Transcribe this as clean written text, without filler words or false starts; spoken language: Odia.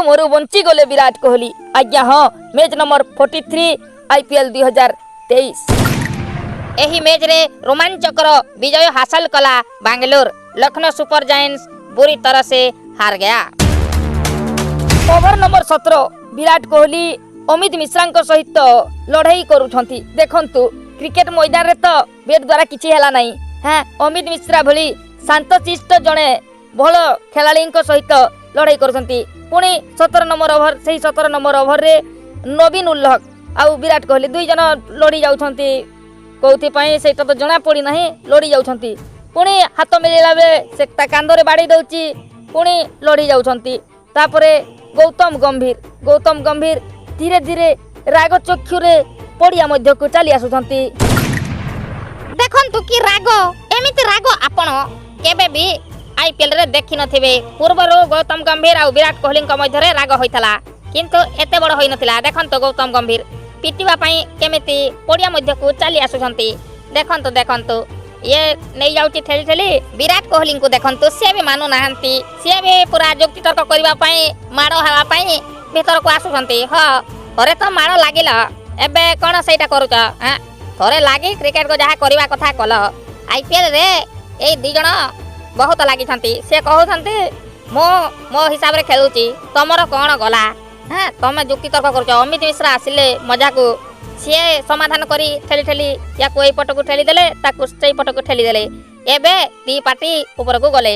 ମରୁ ବଞ୍ଚିଗଲେ ବିରାଟ କୋହଲି। ଆଜ୍ଞା ହଁ, ମ୍ୟାଚ୍ ନମ୍ବର 43, ଆଇପିଏଲ୍ 2023। ଏହି ମ୍ୟାଚ୍ରେ ରୋମାଞ୍ଚକର ବିଜୟ ହାସଲ କଲା ବାଙ୍ଗାଲୋର। ଲକ୍ଷ୍ନୌ ସୁପର ଜାଏଣ୍ଟସ बुरी तरह से हार गया। ଓଭର ନମ୍ବର 17, ବିରାଟ କୋହଲି ଅମିତ ମିଶ୍ରାଙ୍କ ସହିତ ଲଢ଼େଇ କରୁଛନ୍ତି। ଦେଖନ୍ତୁ, କ୍ରିକେଟ ମଇଦାନରେ ତ ବ୍ୟାଟ୍ ଦ୍ୱାରା କିଛି ହେଲା ନାହିଁ। ହଁ, ଅମିତ ମିଶ୍ରା ଭଳି ଶାନ୍ତଶିଷ୍ଟ ଜଣେ ଭଲ ଖେଳାଳିଙ୍କ ସହିତ ଲଢ଼େଇ କରୁଛନ୍ତି। ପୁଣି 17 ନମ୍ବର ଓଭର, ସେଇ 17 ନମ୍ବର ଓଭରରେ ନବୀନ ଉଲ୍ଲହକ ଆଉ ବିରାଟ କୋହଲି ଦୁଇ ଜଣ ଲଢ଼ି ଯାଉଛନ୍ତି। କୋଉଥିପାଇଁ ସେଇଟା ତ ଜଣା ପଡ଼ିନାହିଁ, ଲଢ଼ି ଯାଉଛନ୍ତି। ପୁଣି ହାତ ମିଳିଲା ବେଳେ ସେ ତା କାନ୍ଧରେ ବାଡ଼େଇ ଦେଉଛି। ପୁଣି ଲଢ଼ି ଯାଉଛନ୍ତି। ତାପରେ ଗୌତମ ଗମ୍ଭୀର, ଗୌତମ ଗମ୍ଭୀର ଧୀରେ ଧୀରେ ରାଗ ଚକ୍ଷୁରେ ପଡ଼ିଆ ମଧ୍ୟକୁ ଚାଲି ଆସୁଛନ୍ତି। ଦେଖନ୍ତୁ କି ରାଗ! ଏମିତି ରାଗ ଆପଣ କେବେ ବି ଆଇପିଏଲରେ ଦେଖିନଥିବେ। ପୂର୍ବରୁ ଗୌତମ ଗମ୍ଭୀର ଆଉ ବିରାଟ କୋହଲିଙ୍କ ମଧ୍ୟରେ ରାଗ ହୋଇଥିଲା, କିନ୍ତୁ ଏତେ ବଡ଼ ହୋଇନଥିଲା। ଦେଖନ୍ତୁ, ଗୌତମ ଗମ୍ଭୀର ପିଟିବା ପାଇଁ କେମିତି ପଡ଼ିଆ ମଧ୍ୟକୁ ଚାଲି ଆସୁଛନ୍ତି। ଦେଖନ୍ତୁ, ଦେଖନ୍ତୁ, ଇଏ ନେଇଯାଉଛି ଠେଲି ଠେଲି ବିରାଟ କୋହଲିଙ୍କୁ। ଦେଖନ୍ତୁ, ସିଏ ବି ମାନୁନାହାନ୍ତି। ସିଏ ବି ପୁରା ଯୁକ୍ତିତର୍କ କରିବା ପାଇଁ, ମାଡ଼ ହେବା ପାଇଁ ଭିତରକୁ ଆସୁଛନ୍ତି। ହଁ, ଥରେ ତ ମାଡ଼ ଲାଗିଲ, ଏବେ କ'ଣ ସେଇଟା କରୁଛ? ଆଁ, ଥରେ ଲାଗି କ୍ରିକେଟକୁ ଯାହା କରିବା କଥା କଲ। ଆଇପିଏଲରେ ଏଇ ଦି ଜଣ ବହୁତ ଲାଗିଛନ୍ତି। ସେ କହୁଛନ୍ତି, ମୁଁ ମୋ ହିସାବରେ ଖେଳୁଛି, ତମର କ'ଣ ଗଲା? ହଁ, ତମେ ଯୁକ୍ତିତର୍କ କରୁଛ। ଅମିତ ମିଶ୍ରା ଆସିଲେ ମଜାକୁ, ସିଏ ସମାଧାନ କରି ଠେଲି ଠେଲି ୟାକୁ ଏଇ ପଟକୁ ଠେଲି ଦେଲେ, ତାକୁ ସେଇ ପଟକୁ ଠେଲି ଦେଲେ। ଏବେ ଦି ପାର୍ଟି ଉପରକୁ ଗଲେ।